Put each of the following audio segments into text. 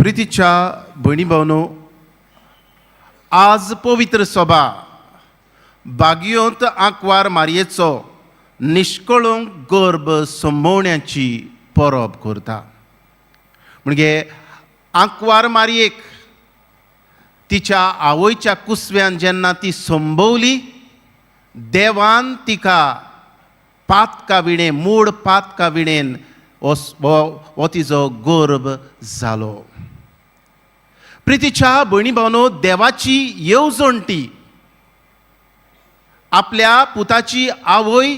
प्रितीच्या भयणी भावनो, आज पवित्र सभा बागियोंत आंकवार मारयेचो निश्कळूंक गर्भ संभोवण्याची परब करता. म्हणजे आंकवार मारयेक तिच्या आवयच्या कुसव्यान जेन्ना ती संभवली, देवान तिका पातका विणें, मूळ पातका विणेन हो हो तिजो गर्भ जालो. प्रितीच्या भयणी भावनो, देवाची येवजण ती, आपल्या पुताची आवय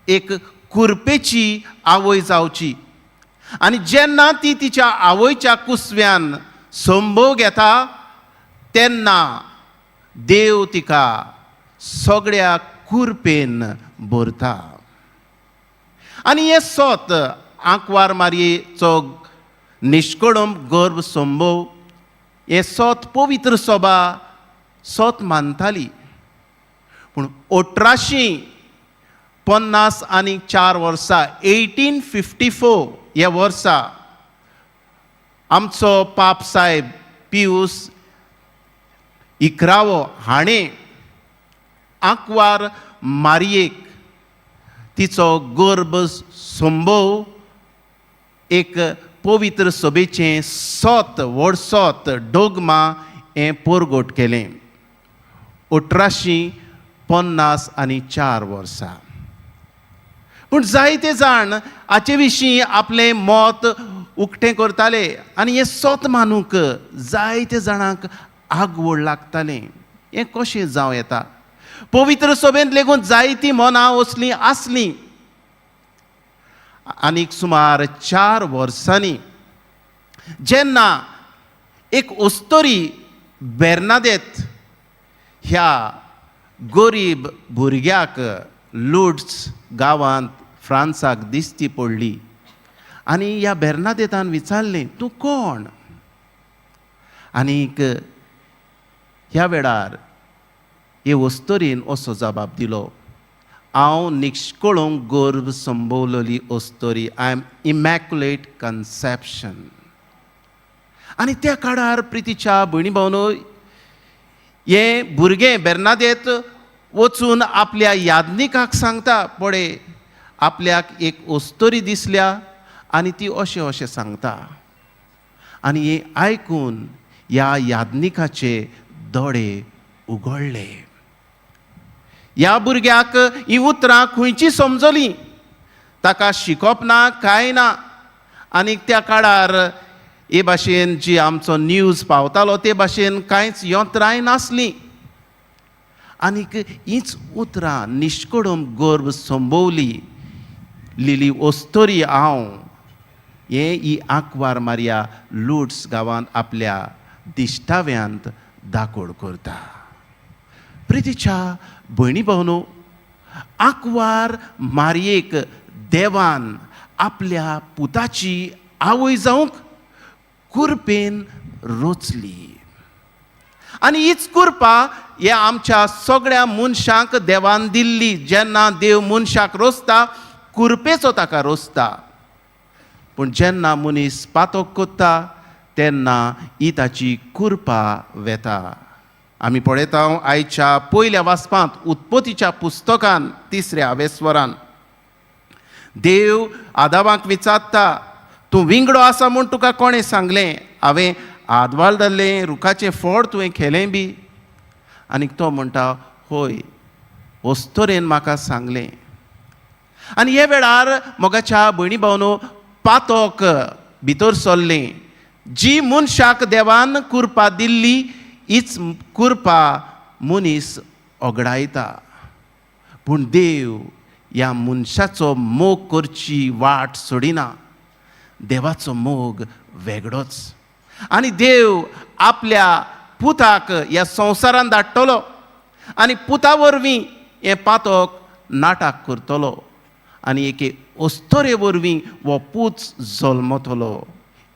एक कुरपेची आवय जावची. आनी जेन्ना ती तिच्या आवयच्या कुसव्यान संभोग घेता तेन्ना देव तिका सगळ्या कुरपेन भरता. आनी हें सोत, आंकवार मारयेचो निश्कळम गर्भ संभव, हें सोत पवित्र सभा सोत मानताली. पूण 1854 वर्सा, 1854 ह्या वर्सा, आमचो पाप साहेब पियूस 11वो हाणें आंकवार मारयेक तिचो गर्भ संभव एक पवित्र सभेचें सोत, व्हड सोत, डोगमा हें परगट केलें 1854 वर्सा. पूण जायते जाण हाचे विशीं आपलें मत उक्तें करताले आनी हें सोत मानूंक जायते जाणांक आगवड लागतालें. हें कशें जावं येता? पवित्र सभेंत लेगून जायतीं मनां असलीं आसलीं. आनीक सुमार 4 वर्सांनी जेन्ना एक अस्तोरी बेर्नादेत ह्या गरीब भुरग्याक लुड्स गांवांत फ्रांसाक दिसती पडली आनी ह्या बेर्नादेतान विचारलें, तूं कोण? आनीक ह्या वेळार हे अस्तोरीन असो जबाब दिलो, हांव निश्कळूंक गर्भ संभवलेली अस्तोरी, I am immaculate conception. आनी त्या काळार, प्रितीच्या भयणी भावनो, हें भुरगें बेर्नादेत वचून आपल्या याज्ञिकाक सांगता, पळय, आपल्याक एक अस्तोरी दिसल्या आनी ती अशें अशें सांगता. आनी हें आयकून ह्या याज्ञिकाचे दोळे उगडले. ह्या भुरग्याक ही उतरां खंयची समजलीं? ताका शिकप ना, कांय ना. आनी त्या काळार हे भाशेन जी आमचो न्यूज पावतालो ते भाशेन कांयच यंत्रांय नासलीं. आनीक हीच उतरां, निश्कडम गर्भ संभवली लिली अस्तोरी हांव, हें ही आंकवार मारिया लुड्स गांवांत आपल्या दिश्टाव्यांत दाकोड करता. प्रितीच्या भयणी भावनो, आंकवार मारयेक देवान आपल्या पुताची आवय जावंक कुरपेन रोचली. आनी हीच कुरपा हे आमच्या सगळ्या मनशांक देवान दिल्ली. जेन्ना देव मनशाक रोसता, कुरपेचो ताका रोसता. पूण जेन्ना मनीस पातोक कोत्ता तेन्ना ही ताची कुरपा वेता. आमी पळयता आयच्या पयल्या वाचपांत, उत्पत्तीच्या पुस्तकान तिसऱ्या वेस्वरान देव आदावाक विचारता, तूं विंगडो आसा म्हूण तुका कोणें सांगलें? हांवें आदवाल धरलें रुखाचें फळ तुवें खेलें बी? आनीक तो म्हणटा, हय, अस्तोरेन म्हाका सांगलें. आनी हे वेळार, मोगाच्या भयणी भावनो, पातोक भितर सरलें. जी मनशाक देवान कुरपा दिल्ली, हीच कुरपा मनीस ओगडायता. पूण देव ह्या मनशाचो मोग करची वाट सोडिना. देवाचो मोग वेगळोच. आनी देव आपल्या पुताक ह्या संवसारान धाडटलो आनी पुता वरवीं हें पातक नाटक करतलो आनी एके अस्तोरे वरवीं हो पूत जल्मतलो.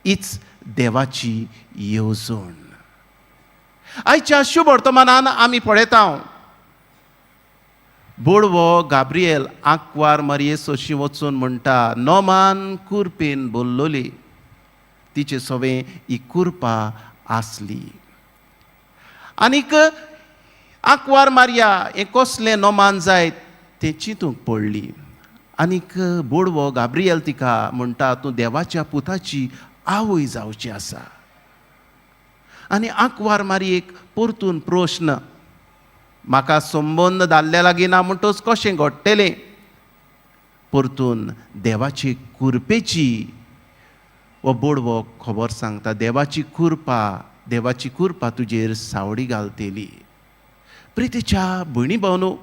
हीच देवाची येवजण. आयच्या शुभ वर्तमानान आमी पळयता, बोडवो गाब्रियल आंकवार मारये सोशी वचून म्हणटा, नोमान कुरपेन बोल्लोली. तिचे सवें ही कुरपा आसली. आनीक आंकवार मारया हें कसलें नोमान जायत तें चिंतूंक पडली. आनीक बोडवो गाब्रियल तिका म्हणटा, तूं देवाच्या पुताची आवय जावची आसा. आनी आंकवार मारयेक परतून प्रश्न, म्हाका संबंद दादल्या लागीं ना म्हणटच कशें घडटलें? परतून देवाची कुरपेची हो बोडवो खबर सांगता, देवाची कुरपा, देवाची कुरपा तुजेर सावडी घालतली. प्रितीच्या भयणी भावनो,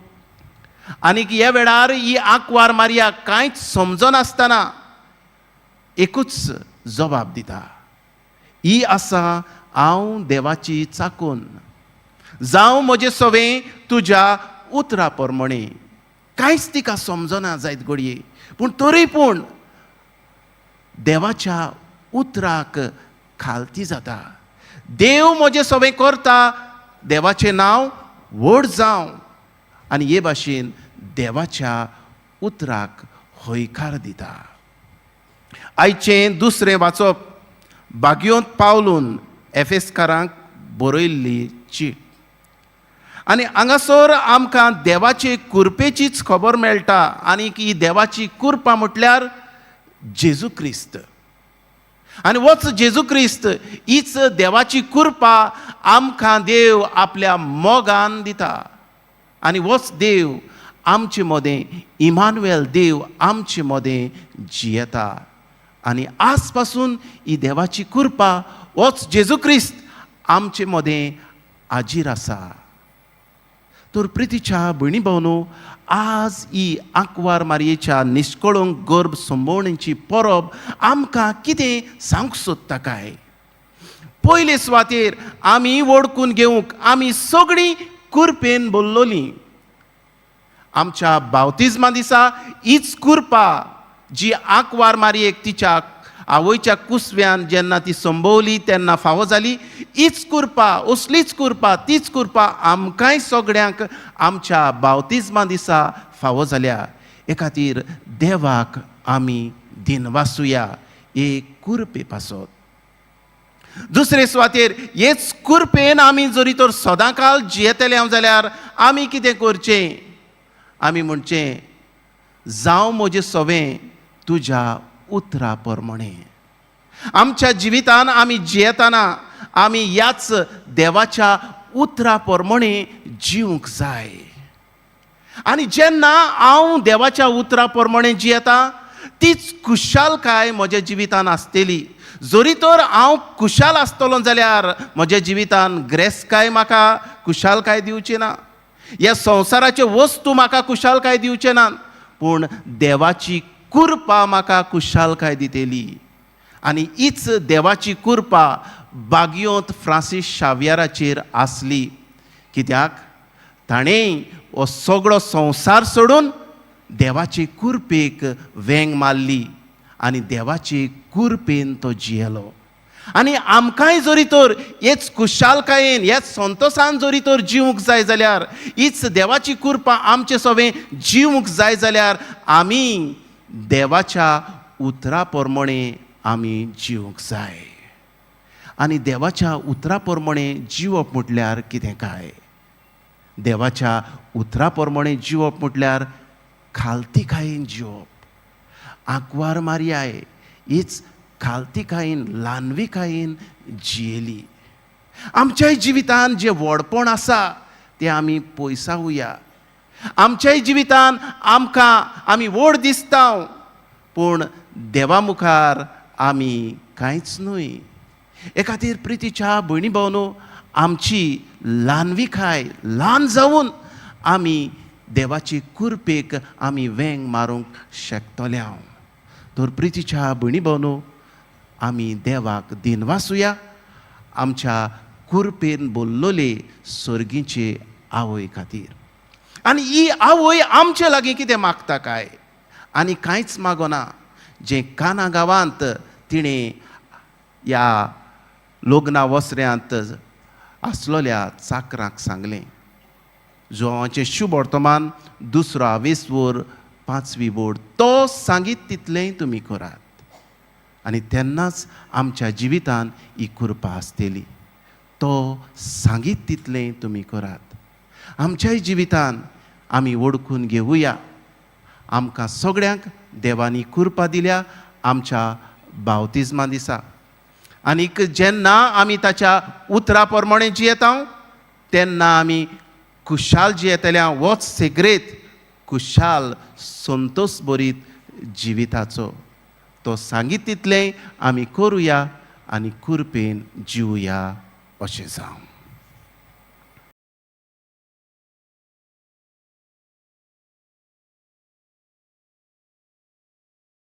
आनीक ह्या वेळार ही आंकवार मारया कांयच समजनासतना एकूच जबाब दिता, ही आसा हांव देवाची चाकून, जावं म्हजें सवें तुज्या उतरा प्रमाणें. कांयच तिका समजना जायत घडये, पूण तरी पूण देवाच्या उतराक खालती जाता. देव म्हजें सवें करता, देवाचें नांव व्हड जावं. आनी हे भाशेन देवाच्या उतराक हयकार दिता. आयचें दुसरें वाचप बागयोंत पावलून एफेसकारांक बरयल्ली चीट. आनी हांगासर आमकां देवाचे कुरपेचीच खबर मेळटा. आनी ही देवाची कुरपा म्हटल्यार जेजू क्रिस्त. आनी वच जेजू क्रिस्त हीच देवाची कुरपा आमकां देव आपल्या मोगान दिता. आनी वच देव आमचे मदें, इमानुएल देव आमचे मदें जियेता. आनी आज पासून ही देवाची कुरपा वच जेजू क्रिस्त आमचे मदें हाजीर आसा. तर प्रितीच्या भयणी भावनो, आज ही आंकवार मारयेच्या निश्कळंक गर्भ संभोवणेची परब आमकां कितें सांगूंक सोदता काय? पयले सुवातेर आमी वळखून घेवंक आमी सगळीं कुरपेन बोल्लोलीं. आमच्या बावतिज्मा दिसा हीच कुरपा जी आंकवार मारयेक तिच्या आवयच्या कुसव्यान जेन्ना ती संभवली तेन्ना फावो जाली, हीच कुरपा, असलीच कुरपा, तीच कुरपा आमकांय सगळ्यांक आमच्या बावतिज्मा दिसा फावो जाल्या. हे खातीर देवाक आमी दिनवासुया हे कुरपे पासत. दुसरे सुवातेर हेच कुरपेन आमी जरी तर सदांकाल जियेतले हांव जाल्यार आमी कितें करचें? आमी म्हणचें, जावं म्हजें सवें तुज्या उतरा प्रमाणें. आमच्या जिवितान आमी जियेतना आमी ह्याच देवाच्या उतरा प्रमाणें जिवंक जाय. आनी जेन्ना हांव देवाच्या उतरा प्रमाणें जियेता तीच खुशालकाय म्हज्या जिवितान आसतली. जरी तर हांव खुशाल आसतलो जाल्यार म्हज्या जिवितान ग्रेसकाय म्हाका खुशालकाय दिवची ना, ह्या संवसाराचे वस्तू म्हाका खुशालकाय दिवचे ना, पूण देवाची कुरपा म्हाका खुशालकाय दितली. आनी हीच देवाची कुरपा बागियोंत फ्रांसीस शावियाराचेर आसली. कित्याक ताणें हो सगळो संवसार सोडून देवाचे कुरपेक वेंग मारली आनी देवाचे कुरपेन तो जियेलो. आनी आमकांय जरी तर हेच खुशालकायेन, हेच संतोसान जरी तर जिवंक जाय जाल्यार, हीच देवाची कुरपा आमचे सवें जिवंक जाय जाल्यार आमी देवाच्या उतरा प्रमाणें आमी जिवंक जाय. आनी देवाच्या उतरा प्रमाणें जिवप म्हटल्यार कितें काय? देवाच्या उतरा प्रमाणें जिवप म्हटल्यार खालतीकायेन जिवप. आंकवार मारयाय हीच खालतीकायेन, ल्हानविकायेन जियेली. आमच्याय जिवितान जें व्हडपण आसा तें आमी पयसावया. आमच्याय जिवितान आमकां आमी व्हड दिसता, पूण देवा मुखार आमी कांयच न्हय. हे खातीर प्रितीच्या भयणी भावनो, आमची ल्हानविकाय ल्हान जावन आमी देवाची कुरपेक आमी वेंग मारूंक शकतले हांव. तर प्रितीच्या भयणी भावनो, आमी देवाक दिनवासुया आमच्या कुरपेन बोल्लोले सर्गीचे आवय खातीर. आनी ही आवय आमचे लागीं कितें मागता काय? आनी कांयच मागना. जें काना गांवांत तिणें ह्या लग्ना वसऱ्यांत आसलोल्या चाकरांक सांगलें, जुवांचें शुभ वर्तमान दुसरो आवेसवर 5वी बोर्ड, तो सांगीत तितलेंय तुमी करात. आनी तेन्नाच आमच्या जिवितान ही कृपा आसतली. तो सांगीत तितलें तुमी करात. आमच्याय जिवितान आमी वळखून घेवया, आमकां सगळ्यांक देवांनी कृपा दिल्या आमच्या बावतिज्मा दिसा. आनीक जेन्ना आमी ताच्या उतरा प्रमाणे जियेता तेन्ना आमी खुशाल जियेतल्या. होच सेग्रेत खुशाल संतोश भरीत जिविताचो. तो सांगीत तितलें आमी करुया आनी कृपेन जिवया. अशें जावं.